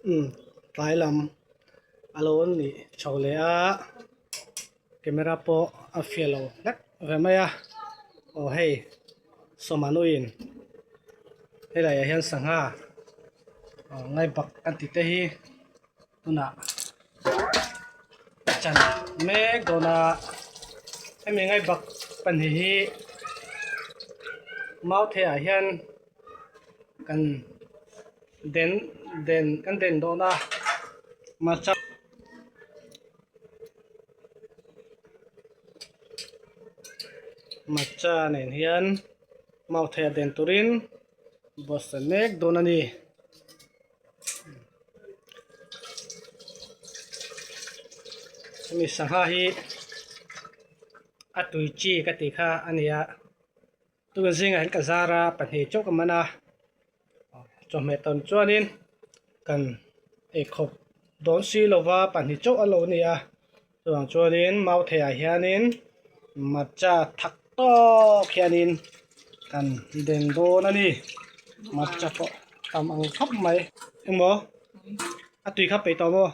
Umm tlai lam a lo nih chho leh a camera pawh a fiah lo hlek ve mai a aw hei sawmanuin helai ah hian sangha aw ngaihbak an tih te hi tunah a chan mek dawn a hemi ngaihbak pahnih hi mauthei ah hian kan den den kan den dawn a hmarcha hmarcha nen hian mauthei ah den turin buatsaih mek dawn a ni. Hemi sangha hi a tui chi ka tih kha a ni a tuna zingah hian ka zar a pahnih chauh ka man a chawhmeh tawn chuanin kan eikhawp dawn si lova pahnih chauh a lo ni a chuvang chuanin mauthei ah hianin hmarcha thak tawk hianin kan den dawn a ni hmarcha pawh tam ang khawp mai engmaw a tui kha peih tawh maw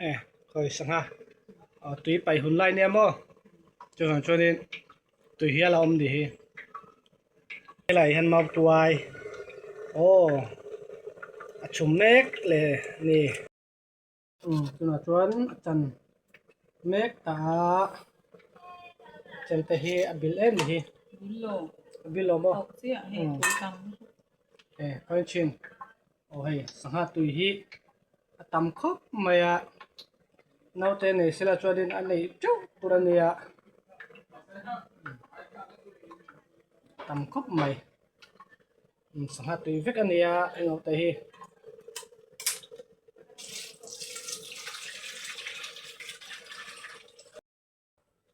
e khawi sangha aw tui paih hun lai nia maw chuvang chuanin tui hi a la awm nih hi helai hian mau tuai aw a chhum mek le ni. Umm tunah chuan a chan mek ta a chemte hi a bil em ni hi a bil lo maw e khawi thin aw hei sangha tui hi a tam khawp mai a naute nei sela chuanin a neih teuh tur a nia tam khawp mai sangha tui vek a nia englo te hi.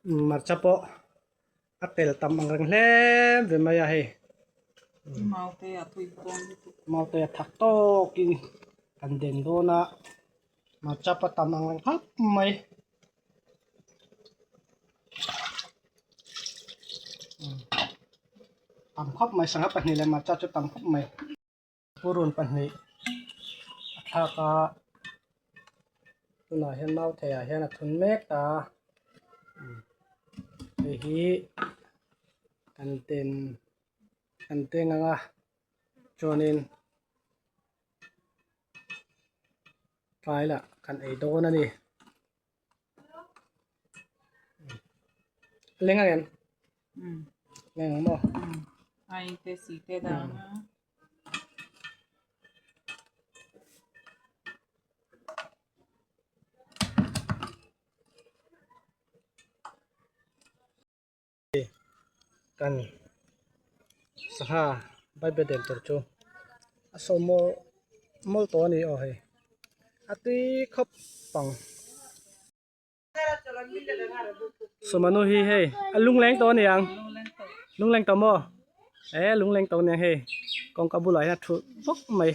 Hmarcha pawh a tel tam ang reng hle ve mai a hei maute a thak tawkin kan den dawn a hmarcha pawh a tam ang reng khawp mai. Tam khawp mai sangha pahnih leh hmarcha chu tam khawp mai. Purun pahnih a thlak a tunah hian mau theiah hian a thun mek a hei hi kan ten kan teng ang a chuanin tlai lah kan ei dawn a ni. Leng ang em? Leng ang maw? Ai te si te dang a. Kan sangha bible den tur chu a saw mawl mawl tawh a ni aw hei a tui khawp ang sawmanu hi hei a lungleng tawh a ni ang lungleng tawh maw e lungleng tawh a ni ang hei kawngka bulah hian a thu bawk mai.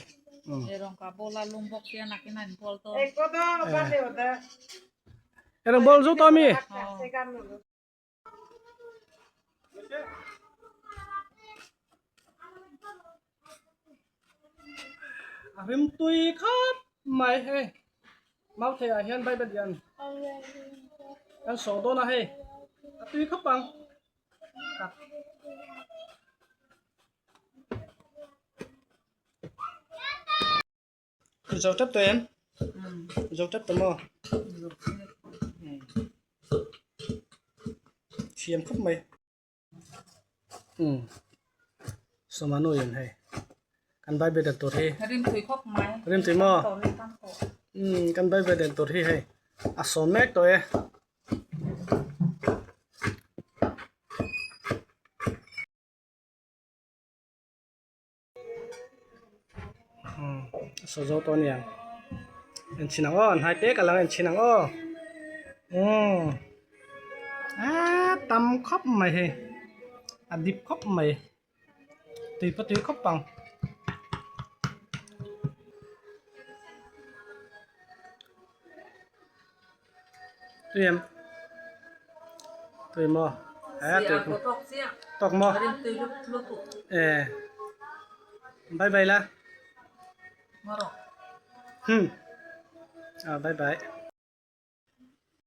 Erang ball zo tawh a mi. A rim tui khawp mai hei mau thei ah hian bible hian kan saw dawn a hei a tui khawp ang Zo tep tawh em? Zo tep tawh maw? Thiam khawp mai. Um. Somanu in hei. Kan Bible den tur hi. Rim tui khawp mai. Rim tui maw? Um, kan Bible den tur hi hei. A sawm mek tawh e. Saw zo tawh a niang en chhin ang aw an hai tek a lang en chhin ang aw umm aaa tam khawp mai hei a dip khawp mai tui pawh tui khawp ang. Tui em tui maw a tui tawk maw e bye bye la. Ngarawh. Hmm. Ah, bye bye.